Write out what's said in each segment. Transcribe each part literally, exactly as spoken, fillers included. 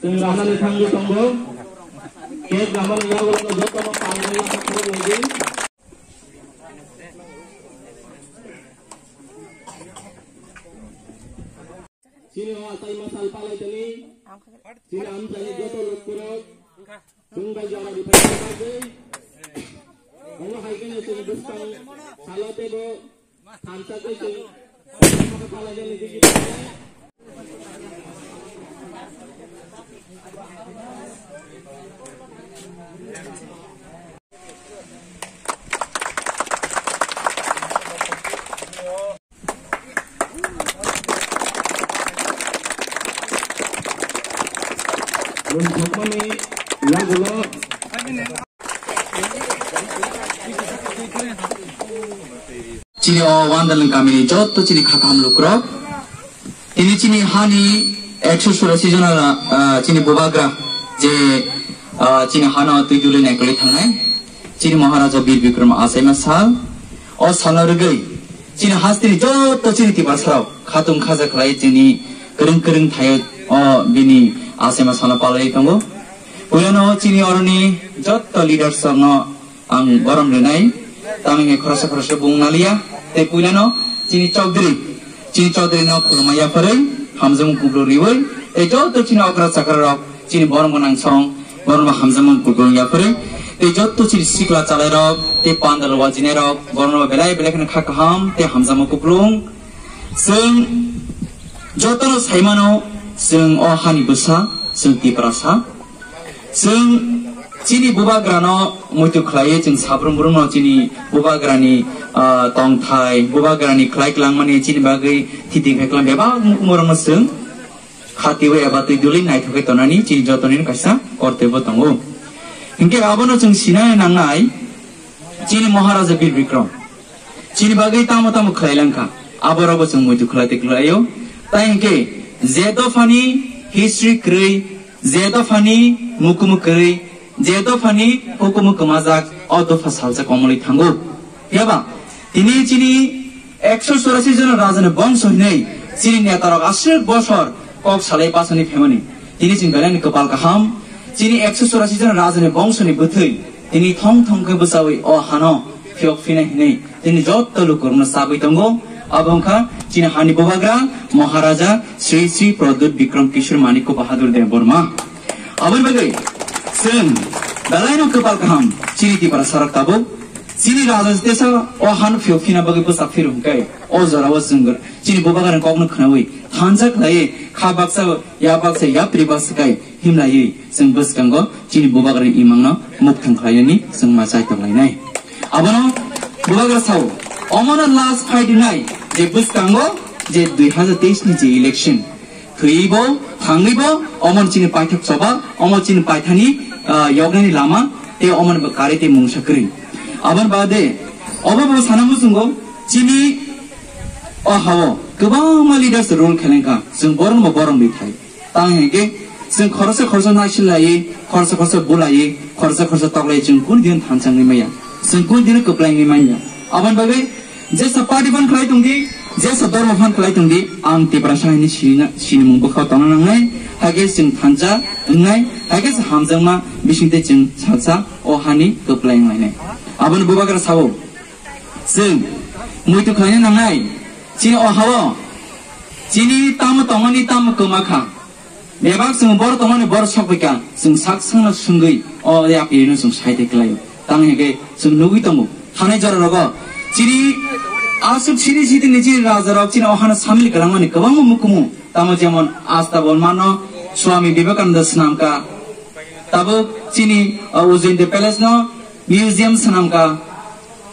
Chwng ramani thangwi tongo. Cake ramani yago jotono pangwi khulumdi. Chini o atai masal palai tani. Chini amchai joto lokurok. Chwng bai jora rithai tani. Omo hai khe chwng bwskang salo tebo. Nwng thokmani yagulo. Chini o Wandalwng kamini joto chini kha kaham lukurok. Tini chini hani ekso churasi jona, ah, chini bubagra je, ah, chini hano twi duli naikolwi thangnai. Chini Maharaja Bir Bikram achaima sal. O salno rwgwi chini hasteni joto chini Tiprasarok khatung khaja khlai chini kwrwng kwrwng thaio o bini achaima salno palwi tongo. Puilano chini oroni joto leaders rokno ang borom rwnai, tamni khoroksa khoroksa bung naliya, tei puilano chini Chaudhary, chini Chaudhary no khulumma yapharwi, hamjakmung kupulung riwi, tei joto chini okra chakra rok, chini borom gwnang song, borom hamjakmung kupulung yapharwi, tei joto chini sikla chalai rok, tei pandal wajinai rok, borom belai belai kheno kha kaham, tei hamjakmung kupulung. Chwng jotono saimano, chwng o hani bwsa, chwng Tiprasa. Chwng chini bubagrano muitu khlaiwi chwng sabrum brumno chini bubagrani, ah, tongthai, bubagrani khlai klangmani chini bagwi thiti khai klang bebak mukumorokno chwng khatiwi eba twi duli naithokwi tonani chini jotonino kaisa kortobyo tongo. Hinkhe abono chwng sinai nangnai chini Maharaja Bir Bikram. Chini bagwi tamo tamo khlai langkha, aborokbo chwng muitu khlai twi khlaio. Tai hinkhe je dophani history kwrwi, je dophani mukumu kwrwi, je dophani hukumu kwmajak, o dopha salsa komolwi thango. Phiya ba tini chini ekso churasi jona rajani bongso hinwi chini netarok aswk bosor kok salai pasani phaimani. Tini chini belai ni kwpal kaham, chini ekso churasi jona rajani bongsoni bwthwi tini thong thong khe bwchaui o hano phiyok phina hinwi tini joto lukurokno sagwi tongo. Abo wngkha chini hani bubagra Maharaja Sri Sri Pradyut Bikram Kishore Manikya Bahadur Debbarma. Aboni bagwi chwng belai no kwpal kaham chini Tiprasarok tabuk chini raja tesa o hano phiyok phina bagwi bwsa phirung khe o jorao chwng chini bubagrani kokno khnaui thansa khlaiwi kha baksa ya baksa yapri baksa kai himlaiwi chwng bwskango chini bubagrani imangno mukthang khlainani chwng ma chai tonglainai. Abono bubagra sao, omono last fight wngnai je bwskango je dui hazar teis ni je election thwibo thangwibo omo chini paithak choba, omo chini paithani, ah, yoknani lama tei omo kari tei mungsa kwrwi. Aboni bade obo bo sana muchungo chini o hao kwbangma leaders role khelengkha, chwng borokno bo borom ri thai. Tang hinkhe chwng khoroksa khoroksa naisil laiwi, khoroksa khoroksa bulaiwi, khoroksa khoroksa toklaiwi chwng kunu din thansa wngwi maya, chwng kunu din kwplai wngwi manya. Aboni bagwi jesa party phan khlai tongdi, jesa dormo phan khlai tongdi, ang Tiprasa hinwi sini, sinimung bwkhao tongna nangnai, haikhe chwng thansa wngnai, haikhe se hamjakma bisingtwi chwng salsa o hani kwplai wnglainai. Aboni bubagra sao, chwng muitu khlaina nangnai, chini o hao, chini tamo tongmani tamo kwma kha. Bebak chwng bor tongmani bor sokphaikha, chwng sak sakno swngwi o yapirino chwng saite khlaio. Tang hinkhe chwng nugwi tongo. Thanai jora rogo chini aswk sini sitini chini rajarok chini o hano samil kwlangmani kwbangma mukumu. Tamo jemon Asta Bolmano Swami Vivekananda swnamkha. Tabuk chini, uh, Ujjayanta Palace no museum swnamkha.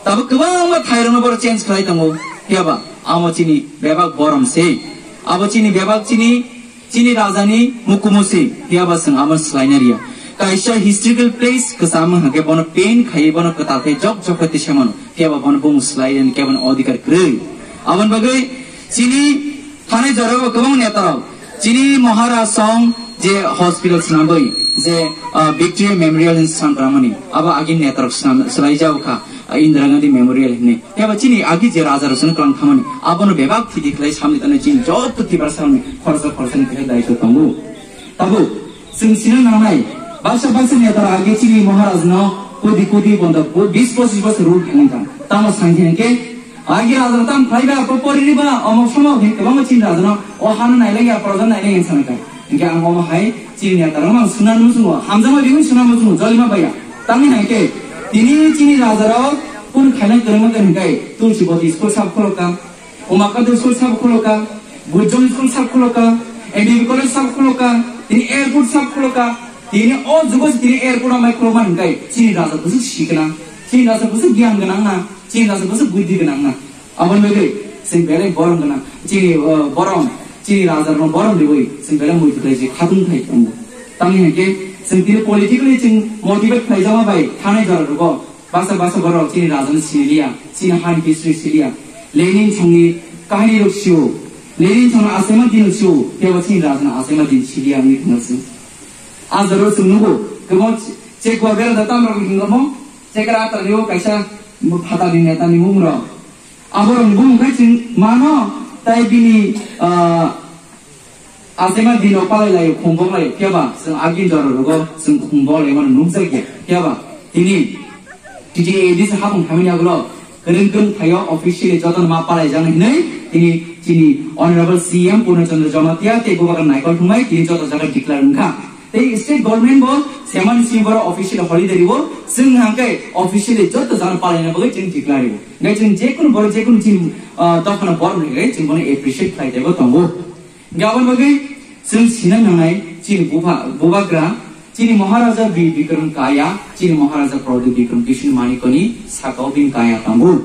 Tabuk kwbangma thairokno boro change khlai tongo. Phiyaba amo chini bebak borom se. Abo chini bebak chini Chini rajani mukumusi, phiya ba chwng abo swlaina riya. Kaisa historical place kwcham wng hwnkhe bono paint khaiwi bono kwtal khe jok jok khe tisamano, phiya ba bono bumung swlai rwni kebono odhikar kwrwi. Aboni bagwi chini thanai jorao kwbangma netarok chini Maharaj song je hospital swnamwi je, ah, Victory Memorial hinwi swnam tangmani abo agini netarok swnam swlai jao kha, ah, Indira Gandhi Memorial hinwi. Phiya ba chini agi je raja rok swnam kwlang thamani abono bebak thidi khlai samni tano chini joto Tiprasa rokni khoroksa khoroksa ni khlai daitw tongo. Tabuk chwng sina nangnai, baksa baksa neta rok agi chini Maharaj no kodi kodi bonda bo bis pochis bosor rule khainai kha. Tamo sankhe hwnkhe agi raja rok tam khlai ba, po pori ri ba, omok somok hin kwbangma chini raja no o hano nailai ya, proja nailai ya sanai kha. Hwnkhe ang omo hai chini neta rok ang suna muchungo, hamjakma riwi suna muchungo, jolima baya. Tamni hwnkhe tini chini raja rok kun khainai kwrwngma khe hwnkhe Tulsi Boti school sab khulokha, Umakanta school sab khulokha, Bujong school sab khulokha, M B B college sab khulokha, tini airport sab khulokha, tini o jugo se tini airport amai khulokma hwnkhe chini raja bwswk sikna, chini raja bwswk giyan gwnang na, chini raja bwswk buddhi gwnang na. Aboni bagwi chwng belai borom gwnang, chini, uh, borom, chini raja rokno borom riwi chwng belai muitu khlai se khatung khai tongo. Tamni hwnkhe chwng tini politically chwng motivate khlaijakma bai thanai jora rogo. Basa basa borok chini rajani siliya, chini hani history siliya. Lenin songni kahini rok sio, Lenin songni asema din sio, tebo chini rajani asema din siliya wngwi khna sio. Ajaro chwng nugo, kemo che gwa bera da tamrok hingomo, che kra ta nio kaisa phatani neta ni mung rok. Aborok bumung khai chwng mano, tai bini, ah, asema dino palai lai khumbo lai, phiya ba chwng agin jora rogo chwng khumbo lai mano nukjak ya, phiya ba tini T T A D C hapung thamini agulo kwrwng kwrwng thaio officially jotono ma palai jang hinwi tini chini Honorable C M Purna Chandra Jamatia tei Bubagra Naikol thumai tini joto jaga declare wngkha. Tei state government bo semani simi boro officially holiday riwo, chwng hangke officially joto jaga palaina bagwi chwng declare riwo. Hingke chwng jekunu boro jekunu chini, ah, dophano borok ni hingke chwng bono appreciate khlai tebo tongo. Hingke aboni bagwi chwng sina nangnai chini bupha, bubagra, chini Maharaja Bir Bikram Kaya, chini Maharaja Pradyut Bikram Kishore Manikoni sakao bini kaya tongo.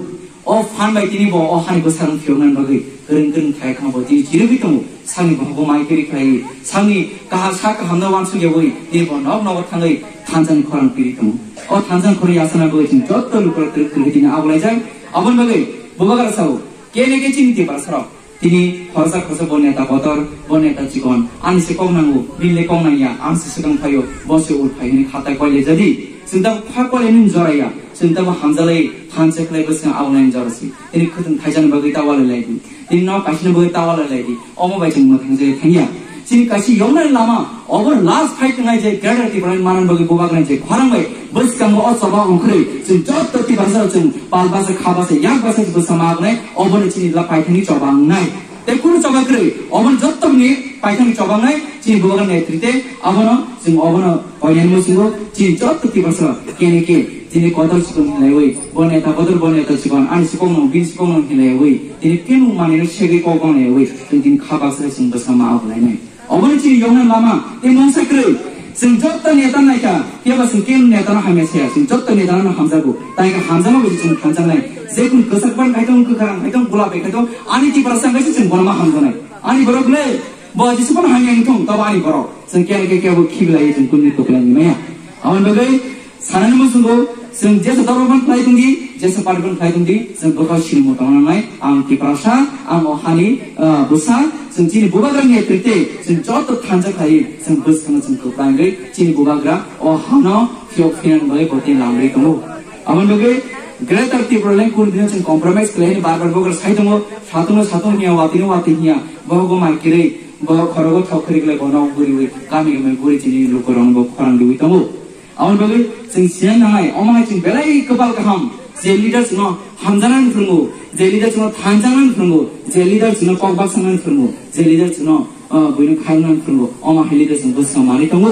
O phan bai tini bo o hani bwsarang phiyoknani bagwi kwrwng kwrwng thai khama bo tini chirigwi tongo. Sakni bohogo mai kwrwi khlaiwi, sakni kaha sak kahamno uansuk yawi tini bo nok nogo thangwi thansa ni khorang piri tongo. O thansa ni khorang yasana bagwi chwng joto lukurok kwrwi kwrwi tini abolaijak. Aboni bagwi bubagra sao, kene ke chini Tiprasarok tini khoroksa khoroksa bo neta kotor, bo neta chikon, ani se kok nango, bini le kok nangya, ang se swkang phaio, bo se ur phai hwnwi khatai koile jadi. Chwng ta pha koile nini jora ya, chwng ta bo hamjalai thansa khlai bwswng abolaini jora si. Tini khwtwng thaijani bagwi ta walai lai di. Tini nok kaisani bagwi ta walai lai di. Omo bai chwng mwthang jai thangya. Chini kaisa yoknani lama, obo last fight wngnai je Greater Tipraland manani bagwi bubagrani je khorang bai bwskango o choba ongkhorwi chwng joto Tiprasa chwng pal basa kha basa yak basa bwsa ma wngnai, obono chini la paithangni choba wngnai. Tei kunu choba kwrwi, obono jottoni paithangni choba wngnai, chini bubagrani netrite abono chwng obono koinani muchungo chini joto Tiprasa kene ke chini kotor chikon hinlaiwi, bo neta kotor, bo neta chikon, ani sikokno, bini sikokno hinlaiwi, tini kenu manino segwi kok banglayawi, chwng tini kha baksa chwng bwsa ma abolainai. Obono chini yokna lama, tei mungsa kwrwi, chwng joto neta naikha, phiya ba chwng kenu netano hamya saya, chwng joto netano hamjago, tai khe hamjakma bai chwng thanjaknai, jekunu kwchak ban khaitong, kwkhwrang khaitong, gulapi khaitong, ani Tiprasa wngkha se chwng bono ma hamjaknai. Ani borok le, bo jesephano hamya wngthong, tobo ani borok. Chwng kene khe kebo khibilaiwi chwng kunu kwplai ni maya. Aboni bagwi sanani muchungo chwng jesa dopha phano khlai tongdi, jesa party phano khlai tongdi, chwng bwkha sinimo tongna nangnai. Ang Tiprasa, ang o hani, ah, bwsa, chwng chini bubagrani netrite, chwng joto thansa khlaiwi, chwng bwskangno chwng kwplai wngwi, chini bubagra o hano phiyok phinani bagwi bo tini lamri tongo. Aboni bagwi Greater Tipraland kunu dino chwng compromise khlai hwnwi bar bar bubagra sai tongo, satung no satung hiya, watwi no watwi hiya, bohogo mai kwrwi, bohok khorogo thok kwrwi khlai bono guriwi, kami kami guri chini lukurokno bo khorang riwi tongo. Aboni bagwi chwng sina nangnai, omo hai chwng belai kwbal kaham, je leader chwngno hamjaknani phwrwngo, je leader chwngno thanjaknani phwrwngo, je leader chwngno kok baksanani phwrwngo, je leader chwngno, ah, buino khairoknani phwrwngo, omo hai leader chwng bwskango manwi tongo.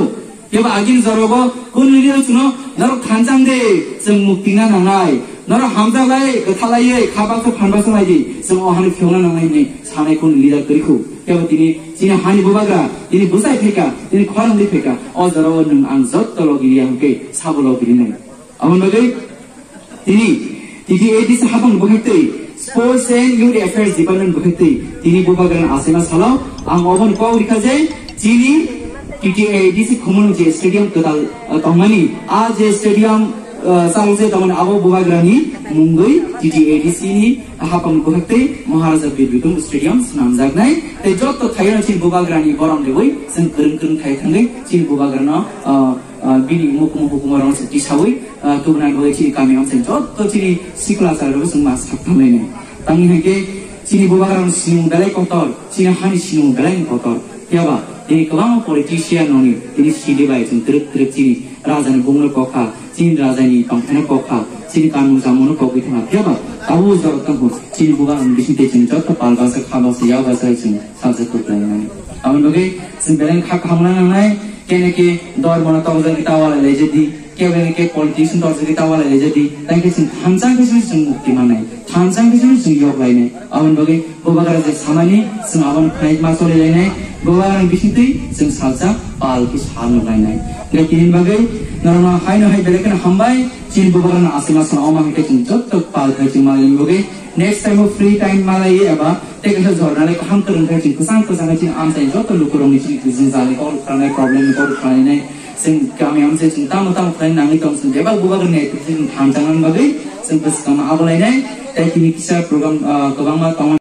Phiya ba agini jorao bo kunu leader chwngno norok thanjak de, chwng mukti na nangnai, norok hamjak lai, kwthar lai, kha baksa phan baksa lai di, chwng o hani phiyokna nangnai hinwi sanai kunu leader kwrwi khu. Phiya ba tini chini hani bubagra, tini bwsai phaikha, tini khorang di phaikha, o jorao nwng ang jotto logi riya hwnkhe sabo logi rinai. Aboni bagwi tini T T A D C hapang bwkhak twi Sports and Youth Affairs Department bwkhak twi tini bubagrani achaima salo ang oboni kok rikha je Chini T T A D C Khumulwng je stadium kwtal, uh, tongmani, a je stadium, uh, chalo je tongmani abo Bubagrani mungwi T T A D C ni hapang buhakte Maharaja Bir Bikram Stadium swnamjaknai. Tei jotto thairano chini Bubagrani borom dewi chwng kwrwng kwrwng khai thangwi chini Bubagrano, uh, uh, bini mukumu hukumu rong se tisawi, uh, tubunani bagwi chini kami amsai jotto chini sikla chwrairok chwng ma sak thanglainai. Tamni hwnkhe chini Bubagrani sinimung belai kotor, chini hani sinimung belai kotor. Phiaba tini kwbangma politician rokni tini sidi bai chwng twrwk twrwk chini rajani bumungno kokha, chini rajani tongthaino kokha, chini kanmung chamungno kokwi thangkha. Phiaba abo jora tongkhu chini Bubagrani bisingtwi chwng jotto pal basa kha basa yak basa chwng salsa tuklainai. Aboni bagwi chwng belai kha kaham nangnai, kene ke dormono tokjagwi ta walai laijadi. Kebeng ke politician tor jagwi ta walai laijadi, tei khe chwng thansa khe chwng mukti mannai, thansa khe chwng yok lainai. Aboni bagwi Bubagra je samani chwng aboni phnai ma choli lainai, Bubagra bisingtwi chwng salsa pal khe sa nuk lainai. Hwnkhe tini bagwi norokno haino hai belai kheno hambai, chini Bubagrano aswk ma sano omo hai khe chwng jotto pal khai chwng ma laini bagwi. Next time o free time malai eba tei kaisa jornalai kaham kwrwng khai chwng kwchang kwchang khe chini amchaini joto lukurokni chini twijlangni kok rwkhanai, problem ni kok rwkhanai. Chwng kami amchai chwng tamo tamo khlai nangwi tong chwng bebak Bubagrani netrito chwng thansa nang bagwi chwng bwskangma abo lainai. Tei tini kisa program, ah, kwbangma tongmani.